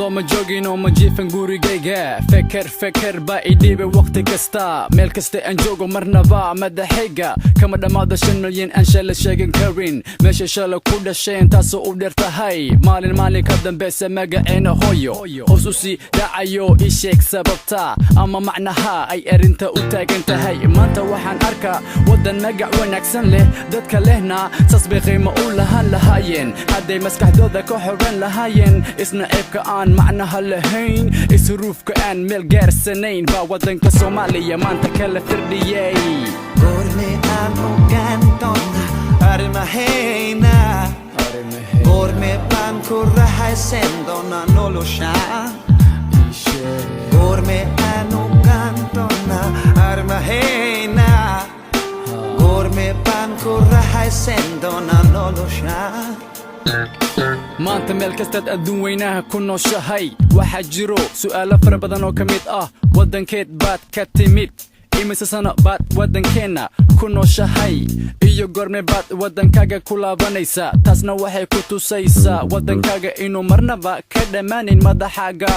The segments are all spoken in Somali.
Sannado ma joogin oo ma jiifan gurigayga. Feker feker baa idhiibay wakhti kasta, meel kasta aan joogo. Marnaba madaxayga kama dhammaado 5 milyan aan shala sheegan karin meesha shala ku dhasheen, taasoo u dheer tahay maalin maalin ka dambeysa magaceena hooyo hoos u sii dhacayo. Ii sheeg sababta ama macnaha ay arrinta u taagan tahay. Maanta waxaan arkaa waddan magac wanaagsan leh, dadka lehna saas bay qiimo u lahaan lahaayeen hadday maskaxdooda ka xoran lahaayeen isna ceebka aan macnaha lahayn, isruufka aan meel gaarsanayn baa waddanka Soomaaliya maanta kala firdhiyey. Goorme aan ogaan doonaa arrimahayna? Goorme baan ku raaxaysan doonaa nolosha? Goorme aan ogaan doonaa arrimahayna? Goorme baan ku raaxaysan doonaa nolosha? Maanta meel kastaad adduun weynaha ku nooshahay, waxaa jiro su'aalo fara badan oo ka mid ah: waddankeed baad ka timid, imise sano baad waddankeenna ku nooshahay, iyo goorme baad waddankaaga ku laabanaysaa? Taasna waxay ku tusaysaa waddankaaga inuu marnaba ka dhammaanin madaxaaga.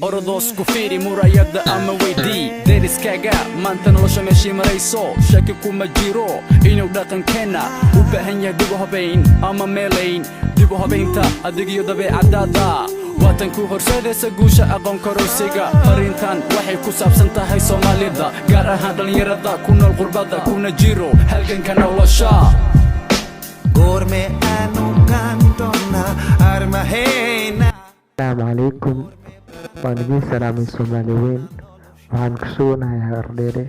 Orodoos ku fiiri murayadda ama weydii deriskaaga maanta nolosha meeshii marayso. Shaki kuma jiro inuu dhaqankeenna u baahan yahay dib u habayn ama meelayn. Dib u habaynta adigiyo dabeecadaada waatan ku horseedaysa guusha aqoon kororsiga. Fariintan waxay ku saabsan tahay Soomaalida, gaar ahaan dhallinyarada ku nool qurbada kuna jiro halganka nolosha. Goorme aan ogaan doonaa arrimahayna? Asalaamu calaykum, waan idiin salaamay, Soomaali weyn. Waxaan ku suganahay Haradheere.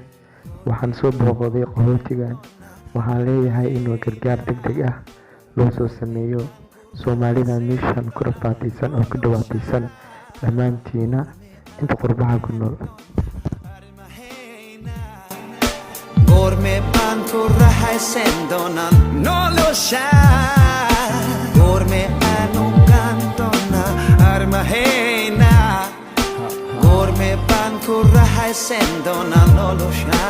Waxaan soo booqday qaxootigan. Waxaan leeyahay inuu gargaar degdeg ah loo soo sameeyo Soomaalida meeshan ku rafaataysan oo ku dhibaataysan, dhammaantiina inta qurbaha ku nool. Goorme baan ku raaxaysan doonaa nolosha? Goorme aan ogaan doonaa arrimahayna? Goorme baan ku raaxaysan doonaa nolosha?